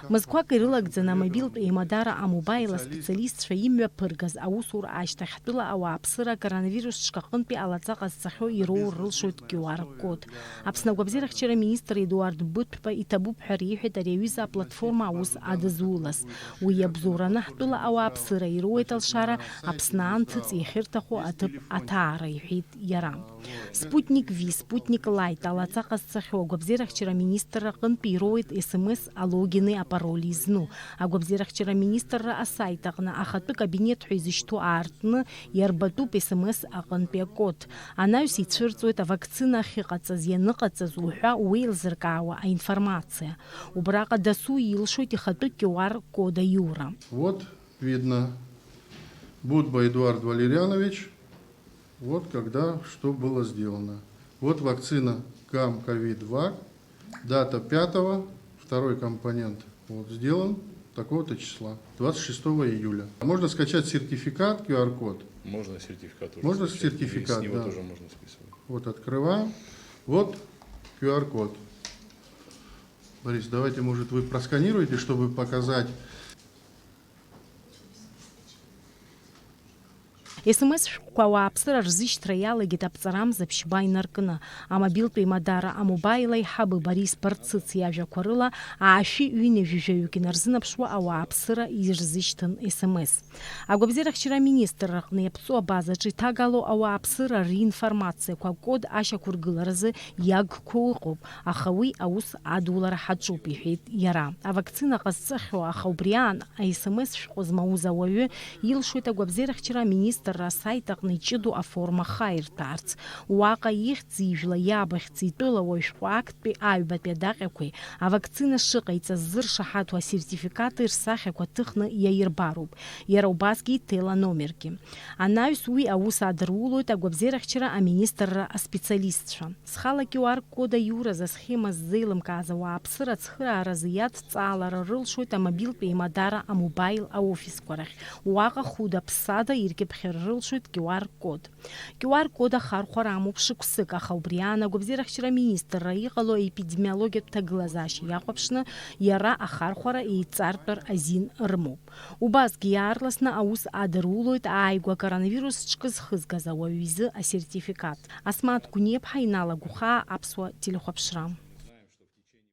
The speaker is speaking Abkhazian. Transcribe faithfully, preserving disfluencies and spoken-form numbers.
Мызқәак ирылагӡаны амобилтә еимадара А-Мобаил аспециалистцәа имҩаԥыргаз аусура ашьҭахь ҳтәыла ауааԥсыра акоронавирус ҿкаҟынтәи алаҵа ҟазҵахьоу ироур рылшоит Q R код. Аԥсны агәабзиарахьчара министр Едуард Быҭәба иҭабуп ҳәа реиҳәеит ари аҩыза аплатформа аус адызулаз. Уи иабзоураны ҳтәыла ауааԥсыра ироуеит алшара Аԥсны анҭыҵ иахьырҭаху аҭыԥ аҭаара, иҳәеит иара. Спутник V, Спутник Лайт алаҵа ҟазҵахьоу агәабзиарахьчара аминистрра аҟынтәи ироуеит S M S алогини апароли зну. Агәабзиарахьчара аминистрра асайт аҟны ахатәы кабинет ҳәа изышьҭоу аартны иарбатәуп S M S аҟынтәи акод. Анаҩс ицәырҵуеит авакцина ахьыҟаҵаз, ианыҟаҵаз уҳәа уеилзыркаауа аинформациа. Убраҟа дасу илшоит ихатәы Q R код аиура. Вот видно, Будба Эдуард Валерьянович, вот когда что было сделано. Вот вакцина Гам-Ковид-Вак, дата пятого, второй компонент, вот сделан такого-то числа, двадцать шестого июля. Можно скачать сертификат, Q R код. Можно сертификат тоже Можно скачать, и сертификат, с него да. Тоже можно списывать. Вот открываем. Вот Q R код. Борис, давайте, может, вы просканируете, чтобы показать. S M S шәҟәқәа ауааԥсыра рзышьҭра иалагеит аԥҵарамза ԥшьба инаркны. Амобилтә еимадара А-Мобаил аиҳабы Борис Барцыц иажәақәа рыла, аашәи ҩынҩажәи жәаҩык инарзынаԥшуа ауааԥсыра ирзышьҭын S M S. Агәабзиарахьчара аминистрра аҟны иаԥҵоу абазаҿы иҭагало ауааԥсыра ринформациақәа акод ашьақәыргыларазы иагқәоу ыҟоуп, аха уи аус адулара ҳаҿуп, иҳәеит иара. Авакцина ҟазҵахьоу, аха убри аан А-S M S шәҟәы змауз ауаҩы илшоит агәабзиарахьчара аминистрра асайт аҟны иҷыдоу аформа хаирҭәаарц. Уаҟа ихьӡ-ижәла иабахьӡ итәылауаҩ шәҟәы актәи аҩбатәи адаҟьақәеи авакцина шыҟаиҵаз ззыршаҳаҭу асертификати рсахьақәа ҭыхны иаирбароуп, иара убасгьы ителаномергьы. Анаҩс уи аус адырулоит агәабзиарахьчара аминистрра аспециалистцәа. Схала Q R код аиуразы асхема ззеилымкааз ауааԥсыра ацхырааразы иадҵаалара рылшоит амобилтә еимадара А-Мобаил аофисқәа рахь. Уаҟа хәыда-ԥсада иркьыԥхьыр рылшоит Q R код. Q R код ахархәара амоуп шықәсык, аха убри аан агәабзиарахьчара аминистрра иҟало аепидемиологиатә ҭагылазаашьа иахәаԥшны иара ахархәара еиҵартәыр азин рымоуп. Убасгьы иаарласны аус адырулоит ааигәа коронавирус ҿкы зхызгаз ауаҩ изы асертификат. Асмаҭ Гәниаԥҳа, Инал Агәхаа, Аԥсуа телехәаԥшра.